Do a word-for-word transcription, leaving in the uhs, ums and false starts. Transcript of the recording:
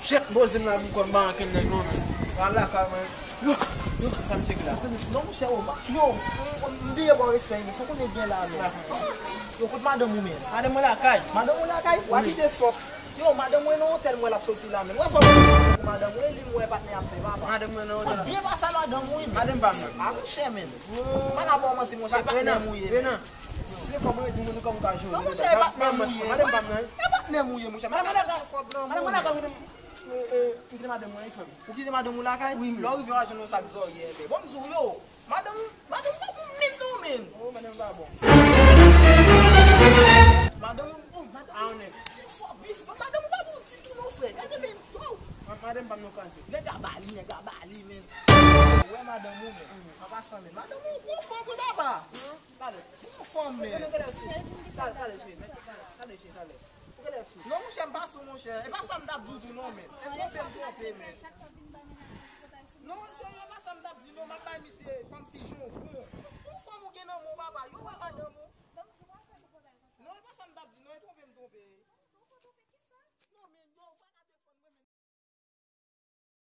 Chèk boze m la pou kò m pa ankenn nèg non, men. Pral lakay mwen. Yo, yo, sa m segi la. Non, monchè, yo, ma- yo, m bliye ba w respè, men sa w konnen gen la, men. Yo, kot madanm ou, men? Madanm mwen lakay. Madanm ou lakay? W a kite sòt. Yo, madanm mwen nan otèl, mwen l ap soti la, men. Mwen sòt pou madanm mwen, li mwen patnè ap fè, papa. Madanm mwen nan otèl. Sa byen pase madanm ou, men. Madanm pa m nan. A, monchè, men. M pa ka ba w manti, monchè, e patnè m ou ye, men. Se kòb mwen di moun kòm ka jwe. Non, monchè, e patnè m ou ye. Madanm pa m nan. E patnè m ou ye, monchè. Madanm mwen lakay. Madanm mwen lakay. M kite madanm mwen, wi, frè m. Ou kite madanm ou lakay? Wi, men. Lè w rive, w a jwenn yon sak zòrye, men. Bon, m di w, yo, madanm, madanm pa bon menm non, men. Oh, madanm pa bon. Madanm, oh, madanm. A, on est. Ti fò, bif, madanm pa bon ditou non, frè. Gade, men, yo. Ma- Madanm pa m nan kraze. Nèg la ba li, nèg la ba li, men. Ou wè madanm ou, men. An pasan, men. Madanm ou, bon fanm, wi, papa. Talè. Bon fanm, men. Talè, talè, cheri, talè, talè, cheri, talè. Ou genlè sou. Non, monchè, m pa sou, monchè. E pa sa m t ap di w tou, non, men. E twonpe m twonpe, men.